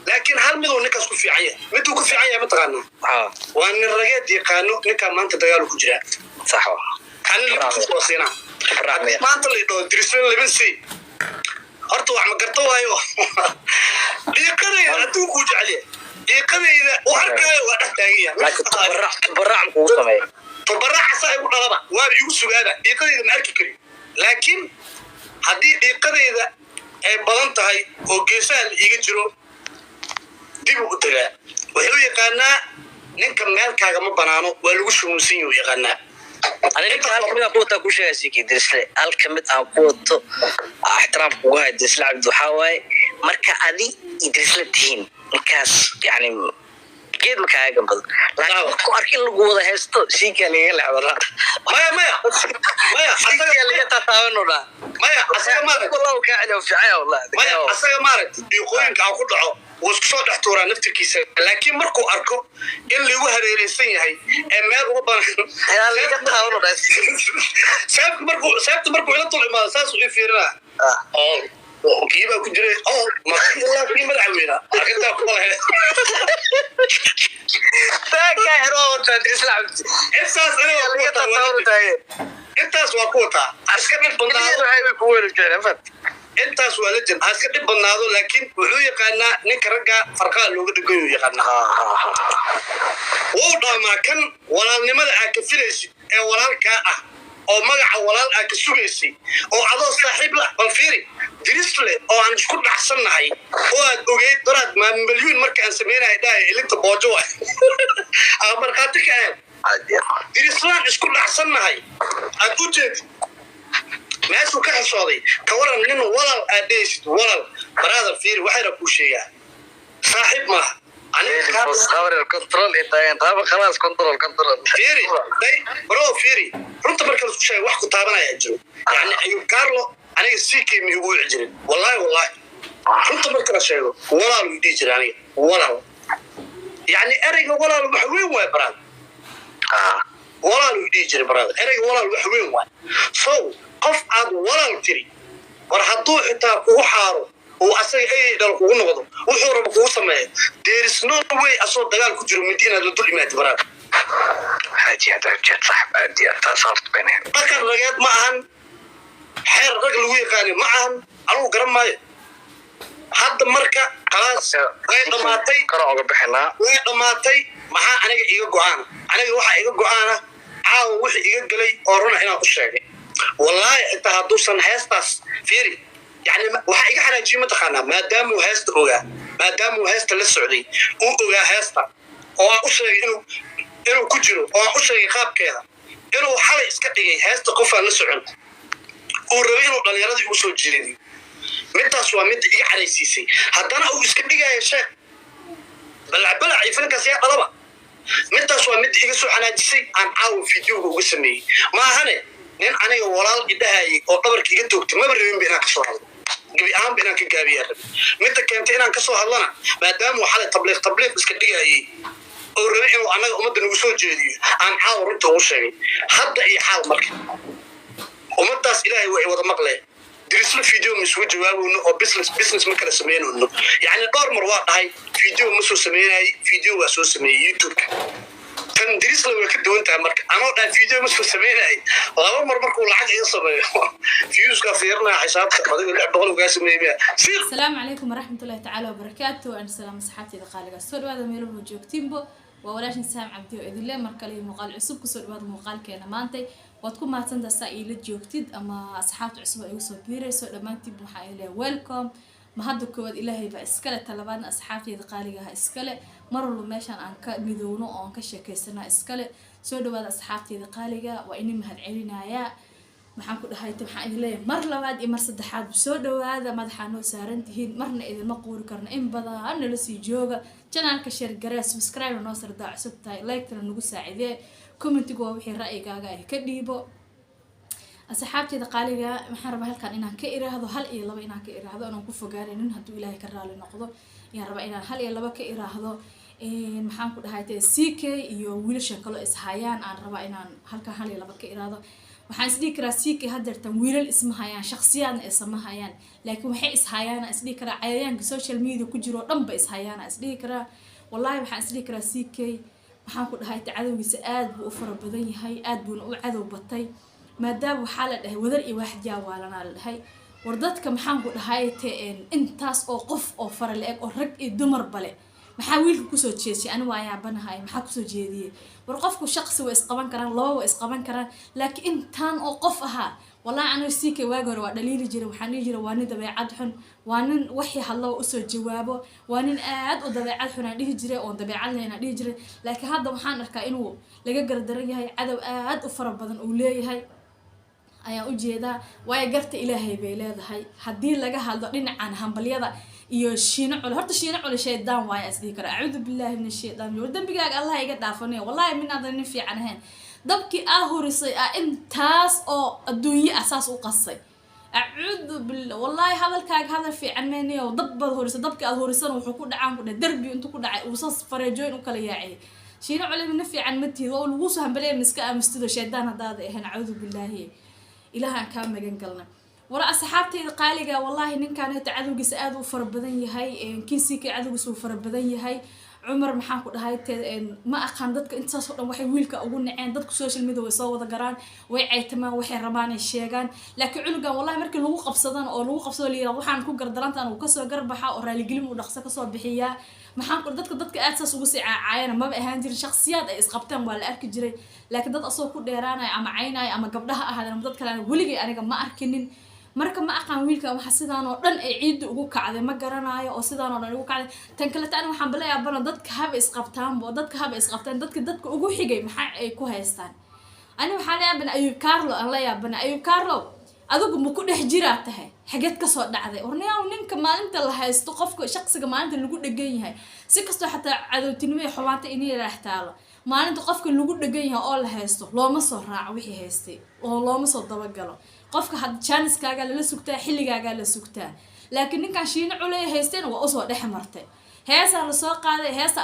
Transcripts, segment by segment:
Laakiin hal miduu ninkaas ku fiican yahay, miduu ku fiican yahay mataqaanaa? Waa nin rageed yaqaano. Ninkaa maanta dagaalu ku jiraa. Sax. Ani libtiis waa siinaa. Haddii maanta la idhaho "Dirisle liban sii", horta wax ma garto waayo. Dhiiqadayda adduunkuu jecel yahay, dhiiqadayda u arkaayo, waa dhex taagan yahay. Laakiin tubarac, tubarac kugu sameeya? Tubaraca saa igu dhalaba, waaba igu sugaaba. Dhiiqadayda ma arki karin, laakiin haddii dhiiqadayda ay badan tahay oo geesaha la iiga jiro, dib u tagaa. Wuxuu yaqaanaa ninka meelkaaga ma banaano, waa lagu shumuunsan yahu yaqaanaa. Ani ninka hal kamid aan ku wataa kuu sheegaya, siki Dirisle, hal kamid aan ku wato, ixtiraam kugu haya Dirisle Cabdi, waxaa waaye marka adi Dirisle tihiin, ninkaas yani geed ma kaaga gambado, laakiin markuu arka in lagu wada haysto, siikaa lagaga leexdanaa. Maya, maya, maya. Siikaa laga tataabanoo dhaa. Maya, asaga maaragt Wallahu kaa celiya, fiican wallahi. Maya, asaga maaragta dhiiqooyinka aan ku dhaco wuu isku soo dhex tuuraa naftirkiisa, laakiin markuu arko in lagu hareereysan yahay ee meel uga banan Yaa laga taabanoo dhaa. Seefta markuu ila dul imaado, saasuu ii fiirinaa oo kii baa ku jiray oo ilaa kii madaxweyna arrintaa kuma lahayn. Taagaa xero wataa Dirisle Cabdi. Intaas aniga waa ku Laga wataa. tataabanoo taaye. Intaas waa ku wataa, ha iska dhib badnaado. Waxay kugu weerarjeen fat. Intaas waa legend, ha iska dhib badnaado, laakiin wuxuu yaqaanaa ninka ragga farqaha looga dhegayuu yaqaanaa. Wuu dhaamaa kan walaalnimada aad ka filaysid ee walaalkaa ah oo magaca walaal aad ka sugaysay oo adoo saaxiib la. Bal fiiri Dirisle oo aan isku dhacsannahay oo aad ogeyd daraad maamalyuun marka aan samaynahay dhahay ilinta boojo waay aan markhaati ka ahayn. Dirislaan isku dhacsannahay aad u jeedid meeshuu ka xishooday. Ka waran nin walaal aad dhehaysid, walaal brother? Fiiri, waxayna kuu sheegaa, saaxiib maaha. Control taagan taaba, khalaas, control, control. Fiiri day, bro, fiiri, runta marka laisku sheega, wax ku taabanaya jiro. Yani Ayub Carlo aniga CK ma igu wici jirin, wallahi, wallahi. Runta marka la sheego, walaal uu dhihi jiray aniga, walaal. Yani ereyga walaal wax weyn waay, brother. Walaal uu dhihi jiray, brother. Ereyga walaal wax weyn waay. So qof aad walaal tiri, war hadduu xitaa kugu xaaro uu asaga eyey dhal kugu noqdo, wuxuu rabo kugu sameeyo, there is no way asoo dagaal ku jiro midi inaad la dul imaadi, brother. Aad iyo aad, aad iyo aad, saxib, aad iyo aad, taas horta beenaheed. Dhaqan rageed ma ahan, xeer rag lagu yaqaani ma ahan. Anugu garan maayo hadda. Marka khalaas, way dhamaatay. Kor oga bixinaa. Way dhamaatay. Maxaa aniga iga go-aana? Aniga waxaa iga go-aana caawa wixii iga gelay oo runa inaan u sheegay. Wallaahi, xitaa hadduusan heestaas, fiiri, yani waxaa iga xanaajiyey mataqaanaa, maadaamuu heesta ogaa, maadaamuu heesta la socday, uu ogaa heesta oo aan u sheegay inuu ku jiro, oo aan u sheegay qaabkeeda, inuu xalay iska dhigay heesta qofaan la socon, uu rabay inuu dhallinyaradii ugu soo jeediyo. Midtaas waa midda iga caraysiisay. Haddana uu iska dhigaya sheekh balacbalac iyo filinkaas yaa dhalaba. Midtaas waa midda iga soo xanaajisay aan caawa videoga uga sameeyey. Maahane nin aniga walaal idhahayay oo dhabarka iga toogtay maba rabinba inaan kasoo hadlo, gebi ahaanba inaan ka gaabiyaa rabin. Midda keentay inaan kasoo hadlana, maadaamuu xalay tabliiq tabliiq iska dhigayay oo rabay inuu annaga ummadda nagu soo jeediyo, aan caawa runta ugu sheegay. Hadda iyo xaal marka ummaddaas Ilaahay way wada maqleen. Dirisla video ma isugu jawaabayno oo business business ma kala samaynayno. Yani dhowr mar waa dhahay video ma soo sameynay, video waa soo sameeyey YouTube-ka. Tan Dirisla way ka duwan tahay. Marka anoo dhahay video ma soo sameynay, laba mar markuu lacag iga sameeyo, viewska fiirinaya, xisaabta adiga 600 kaa sameeyey miya si Asalaamu calaykum waraxmatullahi tacaala wabarakaatu. Waan salaam asxaabteyda qaaliga, soo dhawaada meelaha joogtiinbo. Waa walaashin Saam Cabdi oo idinle mar kale iyo muuqaal cusub. Kusoo dhawaada muuqaalkeena maantay. Waad ku mahadsantaha saa iila joogtid ama asxaabta cusub oo igu soo biirayso. Dhammaantiinba waxaa idin leeyahay welcome. Ma hadda koowaad Ilaahay baa iskale, talabaadna asxaabteyda qaaliga ah iskale, mar walba meeshaan aan ka midowno oo aan ka sheekaysana iskale. Soo dhawaada asxaabteyda qaaliga, waa idin mahad celinayaa. Maxaan ku dhahay, waxaan idin leeyahay mar labaad iyo mar saddexaad soo dhawaada. Madaxaa noo saaran tihiin, marna idinma quuri karno. In badan nala sii jooga. Channelka share garee, subscribe noo sardaa cusub tahay, like-tana nagu saacidee, commentigu waa wixii ra'yigaaga ay ka dhiibo. Asxaabteeda qaaliga, waxaan rabaa halkan inaan ka iraahdo hal iyo laba, inaan ka iraahdo inaan ku fogaanaynin hadduu Ilaahay ka raali noqdo. Ayaan rabaa inaan hal iyo laba ka iraahdo. Maxaan ku dhahay, CK iyo wiilasha kaloo ishayaan, aan rabaa inaan halkan hal iyo laba ka iraahdo. Waxaan isdhihi karaa CK hadeertan wiilal isma hayaan, shakhsiyaadna isma hayaan, laakiin waxay ishayaan isdhihi karaa cayayaanka social media ku jiro oo dhan ba ishayaan isdhihi karaa. Wallahi waxaan isdhihi karaa CK, waxaan ku dhahay, cadowgiisa aad buu u fara badan yahay, aad buuna u cadow batay, maadaama waxaa la dhahay wadar iyo waaxid yaa waalanaa la dhahay. War dadka, maxaan ku dhahay, te intaas oo qof oo fara la-eg oo rag iyo dumarba le, maxaa wiilka kusoo jeesay? Ani waa yaabanahay, maxaa kusoo jeediyey? War qofku shaqsi way isqaban karaan, laba way isqaban karaan, laakiin intaan oo qof ahaa. Wallahi aniga CK waagi hore waa dhaliili jiray. Waxaan dhihi jiray waa nin dabeecad xun, waa nin waxii hadlaba usoo jawaabo, waa nin aad u dabeecad xun aan dhihi jiray, oon dabeecad lahayn aan dhihi jiray. Laakiin hadda waxaan arkaa inuu laga gardaran yahay, cadow aad u fara badan uu leeyahay ayaan ujeedaa. Waayo, garta Ilaahay bay leedahay. Haddii laga hadlo dhinacan hambalyada iyo Shiino Cule, horta Shiino Cule shaydaan waayo is dhihi kara. Acuudu billahi min ashaytaan. War dembigaaga Allah iga dhaafanayo. Wallahi minaadan nin fiican ahayn. Dabkii aa hurisay ah intaas oo adduunye ah saas u qasay. Acuudu billah. Wallahi hadalkaaga hadal fiican meynayo. Dab baad hurisay. Dabkii aad hurisana wuxuu ku dhacaan ku dhahay derbi intuu ku dhacay uu saas fareejooyin u kala yaaciyay. Shiino Cule, nin fiican ma tihid. Waa lagu soo hambaleya, miska aamustido. Shaydaan haddaada ahayn, acuudu billaahi, Ilaah aan kaa magan galna. Wara asxaabtayda qaaliga, wallahi ninkaaneta cadowgiisa aad u fara badan yahay. Kinsika cadowgiisa uu fara badan yahay. Cumar, maxaan ku dhahay, te ma aqaan dadka intaas oo dhan waxay wiilka ugu naceen. Dadku social media way soo wada garaan, way caytamaan, waxay rabaan ay sheegaan, laakiin cunugan wallahi markii lagu qabsadana oo lagu qabsado la yirahdo waxaan ku gardarantaan, uu kasoo garbaxa oo raaligelin uu dhaqso kasoo bixiyaa. Maxaan ku dadka aad saas ugu sii caacaayana maba ahaan jirin. Shakhsiyaad ay isqabteen waa la arki jiray, laakiin dad asagoo ku dheeraanaya ama caynaya ama gabdhaha ahaadeen ama dad kale weligay aniga ma arkinin. Marka ma aqaan wiilkan waxa sidaan oo dhan ay ciidda ugu kacday, ma garanayo oo sidaan oo dhan ugu kacday. Tan kaleta ani waxaan bala yaabana dadka haba isqabtaanbo, dadka haba isqabtaan, dadka ugu xigay maxaa ay ku haystaan? Ani waxaan la yaabana Ayub Carlo, aan la yaabana. Ayub Carlo, adigu ma ku dhex jiraa tahay? Xageed kasoo dhacday? Warnayaw, ninka maalinta la haysto, qofka shaqsiga maalinta lagu dhegan yahay, si kastoo xataa cadowtinimo iyo xumaanta inay dhex taalo, maalinta qofka lagu dhegan yahay oo la haysto looma soo raaco wixii haystay oo looma soo dabagalo. Qofka had jaaniskaagaa lala sugtaa, xilligaagaa la sugtaa. Laakiin ninkan Shiino Culey haysteen waa usoo dhex martay. Heesaa lasoo qaaday, heesta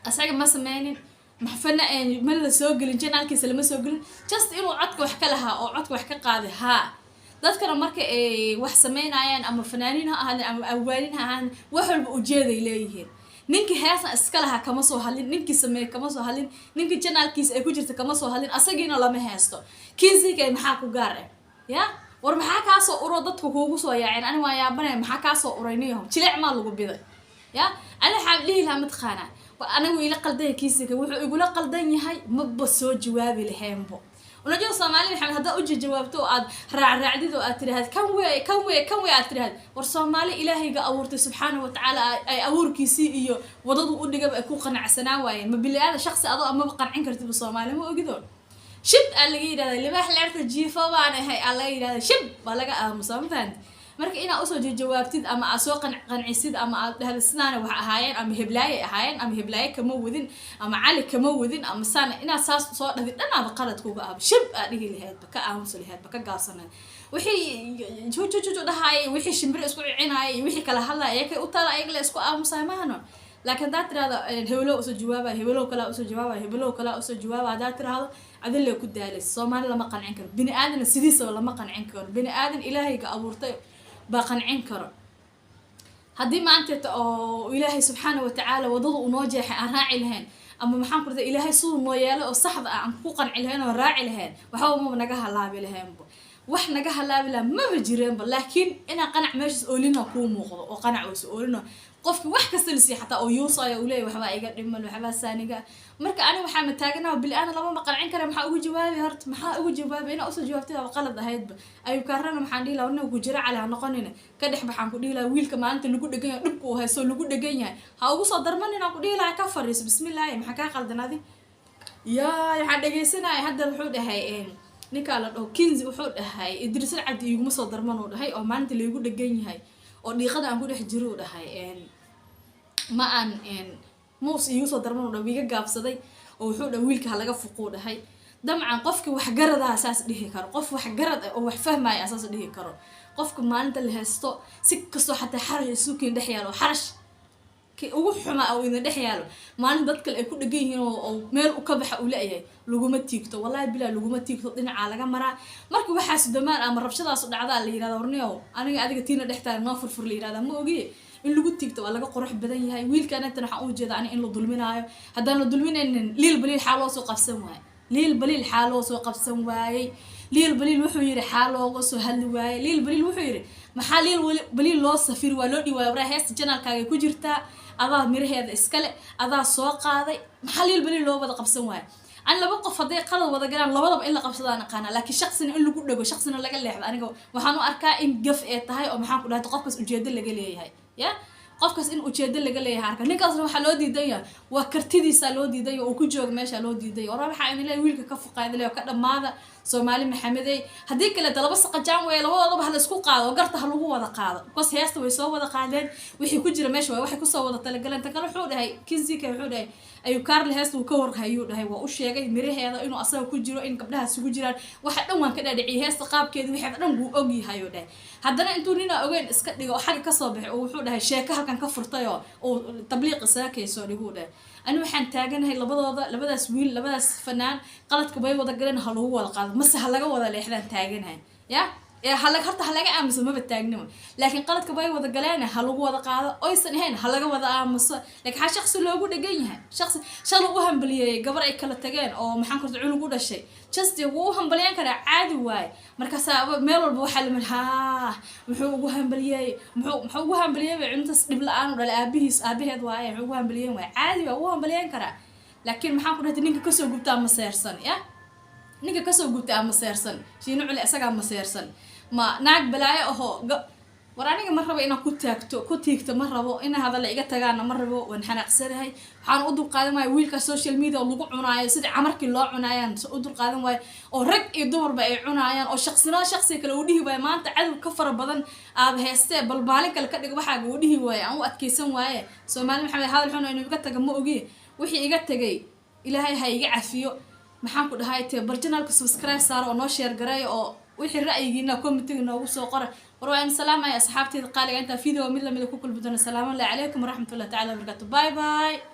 asaga ma sameynin, maxfana ma la soo gelin, channelkiisa lama soo gelin, just inuu codka wax ka lahaa oo codka wax ka qaaday. Haa, dadkana marka ay wax sameynayaan, ama fanaaniin ha ahaadeen ama awaalin ha ahaadeen, wax walba ujeeday leeyihiin. Ninkii heestan iska lahaa kama soo hadlin, ninkii sameeyey kama soo hadlin, ninkii channelkiisa ay ku jirta kama soo hadlin, asagiina lama heesto. Kinsika maxaa ku gaar ah ya? War maxaa kaasoo uro dadka kuugu soo yaaceen? Ani waa yaabanaya, maxaa kaasoo uray? Niyaho jileec maa lagu biday ya? Ani waxaan dhihi lahaa, mataqaanaa, anigu ila qaldan Kiisika, wuxuu igula qaldan yahay maba soo jawaabi laheenbo. Unajada Soomaali Maxamed haddaad u jawaabto oo aad raacraacdid oo aad tiraahd kan wey, kan wey, kan wey aad tiraahd, war Soomaali Ilaahayga abuurtay subxaana watacaala ay abuurkiisii iyo wadadu u dhigaba ay ku qanacsanaan waayeen. Ma bili aada shaqsi adoo amaba qancin kartidba? Soomaali ma ogido. Shib aa laga yidhahda, libaax leerta jiifo baan ahay aa laga yidhahda, shib baa laga aamusaa. Ma fahanti? Marka inaad usoo jawaabtid ama aad soo qancisid ama aad dhahda sidaana wax ahaayeen ama heblaaye ahaayeen ama heblaaye kama wadin ama Cali kama wadin ama saan inaad saas soo dhahdid dhanaaba qalad kuga ahba. Shib aad dhihi laheedba, ka aamusi laheedba, ka gaabsanayd. Wixii jujujuju dhahaayay, wixii shimbiro isku cicinaaya iyo wixii kala hadlaya ayakay u taala, ayaga la isku aamusaay mahano. Laakiin haddaad tirahdo hebelow usoo jawaabaya, hebelow kalaa usoo jawaabaya, hebelow kalaa usoo jawaaba, haddaad tirahdo adin ku daalaysa. Soomaali lama qancin karo, bini aadana sidiisaba lama qancin karo. Bini aadan Ilaahayga abuurtay baa qancin karo. Haddii maanteeta oo Ilaahay subxaana watacaala wadada uu noo jeexay aan raaci lahayn, ama maxaan ku rahday, Ilaahay siduu noo yeelay oo saxda ah aan ku qanci lahayn oo raaci lahayn, waxba maba naga halaabi lahaynba. Wax naga halaabi laha maba jireenba. Laakiin inaa qanac meeshaas oolina kuu muuqdo oo qanac uusa oolino, qofki wax kasta lasiiya xataa oo yuusaya uu leeyahy waxbaa iga dhiman, waxbaa saaniga. Marka aniga waxaa mataaganaha bili-aana lamama qancin kara. Maxaa ugu jawaabay horta? Maxaa ugu jawaabay? Inaa usoo jawaabtay qalad ahaydba. Ayuu kaarana maxaan dhihi lahaa? Nin ku jira Cali ha noqonina, ka dhex baxaan ku dhihi lahaa. Wiilka maalinta lagu dhegan yahay, dhibka uu haysto lagu dhegan yahay, ha ugu soo darmanin aan ku dhihi lahaa. Ka fariiso. Bismillaahi, maxaa kaa qaldan adi? Yaa, waxaan dhegaysanaya hadda, wuxuu dhahay ninkaa la dhaho Kinzi, wuxuu dhahay Idriisal Cabdi iguma soo darman uu dhahay, oo maalinta laygu dhegan yahay oo dhiiqada aan ku dhex jiro uu dhahay ma aan muus iigu soo darman uu dhahay, wiiga gaabsaday oo wuxuu dhahay wiilka ha laga fuquu dhahay. Dabcan qofki waxgaradaha saas dhihi karo, qof waxgarad ah oo wax fahmaya saas dhihi karo. Qofka maalinta la haysto, si kastoo xataa xarash isukiin dhex yaalo oo xarash Ugu xumaa oo idin dhex yaalo, maalin dad kale ay ku dhegan yihiin oo meel u ka baxa uu leeyahay, laguma tiigto. Wallahi bilaa, laguma tiigto. Dhinacaa laga maraa. Marka waxaas damaan ama rabshadaas dhacdaa, la yirahda: "Warniyow, aniga adiga tiina dhex taala noo furfur," la yirahda. Ma ogiye, in lagu tiigto waa laga qurux badan yahay. Wiilkan intan waxaan u jeeda ani in la dulminaayo. Haddaan la dulminaynin, Liil Baliil xaa loo soo qabsan waaye? Liil Baliil xaa loo soo qabsan waayey? Liil Baliil wuxuu yidhi, xaa looga soo hadli waayey? Liil Baliil wuxuu yidhi, maxaa Liil Baliil loo safiri waa loo dhihi waaya? Waraa, heesta channelkaaga ku jirtaa, adaa miraheeda iskale, adaa soo qaaday. Maxaa Liil Baliil loo wada qabsan waaya? An laba qof hadday qalad wada galaan, labadaba in la qabsadaan aqaana, laakiin shaqsina in lagu dhego, shaqsina laga leexdo, aniga waxaan u arkaa in gaf ee tahay oo, maxaan ku dhahay, qofkaas ujeedo laga leeyahay. Ya, qofkaas in ujeedo laga leeyahay arka. Ninkaasna waxaa loo diidan yahay waa kartidiisa loo diidan yahay, uu ku jooga meesha loo diidan yahay. War, waxaa idin leeyahay, wiilka ka fuqaada leeyahay, ka dhammaada. Soomaali Maxamedey, haddii kaleeto laba saqajaan weeye, labadoodaba ha la isku qaado oo garta ha lagu wada qaado, because heesta way soo wada qaadeen. Wixii ku jira meesha waay waxay kusoo wada talagaleen. Tan kale, wuxuu dhahay Kinzika, wuxuu dhahay ayuu Kaarle heesta uu ka warhayuu dhahay, waa u sheegay miraheeda inuu asaga ku jiro, in gabdhahaas ugu jiraan, waxa dhan waan ka dhaadhiciyay. Heesta qaabkeeda wixeeda dhan wuu ogyahay, uu dhahay. Haddana intuu ninaa ogeyn iska dhigo oo xagga kasoo baxay oo wuxuu dhahay sheeko halkan ka furtay oo uu tabliiq isaga kaysoo dhiguu dhahay. Ani waxaan taaganahay labadooda, labadaas wiil, labadaas fanaan, qaladka bay wada galeen, ha lagu wada qaado mase ha laga wada leexdaan taaganahay. Ya, ee hala horta ha laga aamuso maba taagnimo, laakiin qaladka bay wada galeen, ha lagu wada qaado oysan ahayn, ha laga wada aamuso. Laakiin xaa shaqsi loogu dhegan yahay? Shaqsi shalay u hambaliyeeyay gabar ay kala tageen oo, maxaan kurta, cunug u dhashay, just wuu u hambaliyan karaa, caadi waaye. Markaasaa meel walba waxaa lamid haa, muxuu ugu hambaliyeeyey? Muxuu ugu hambaliyeey? Cuntaas dhib la-aan u dhalay aabihiis, aabaheed waaye. Muxuu ugu hambaliyeyn waaye? Caadi waa, ugu hambaliyeyn karaa. Laakiin, maxaan ku dhahtay, ninka kasoo gubtaa maseersan. Ya, ninka kasoo gubtay ama seersan, Shiino Culi isagaa maseersan, ma naag balaayo ahoo. War, aniga ma rabo inaan ku taagto, ku tiigto ma rabo, ina hadalla iga tagaana ma rabo. Waan xanaaqsanahay. Waxaan u dulqaadan waaya wiilka social media oo lagu cunaayo sidii camarkii loo cunaayaan u dulqaadan waayo, oo rag iyo dumarba ay cunaayaan, oo shaqsinada shaqsiga kale uu dhihi waayo maanta cadow ka fara badan aada heystee, bal maalin kale ka dhig waxaaga uu dhihi waayo, aan u adkeysan waaye. Soomaali Maxamed, hadal xun inuu iga taga ma ogi. Wixii iga tegay Ilaahay ha iga cafiyo. Maxaan ku dhahay tee, bal channelka subscribe saaro oo noo share gareeyo, oo wixii ra'yigiina commentiga noogu soo qora. War, waa in salaamaya asxaabteeda qaaliga. Intaa video mid lamida ku kulmi doona, salaamu allahi calaykum waraxmatullahi tacala wabarakatu. Bye bye.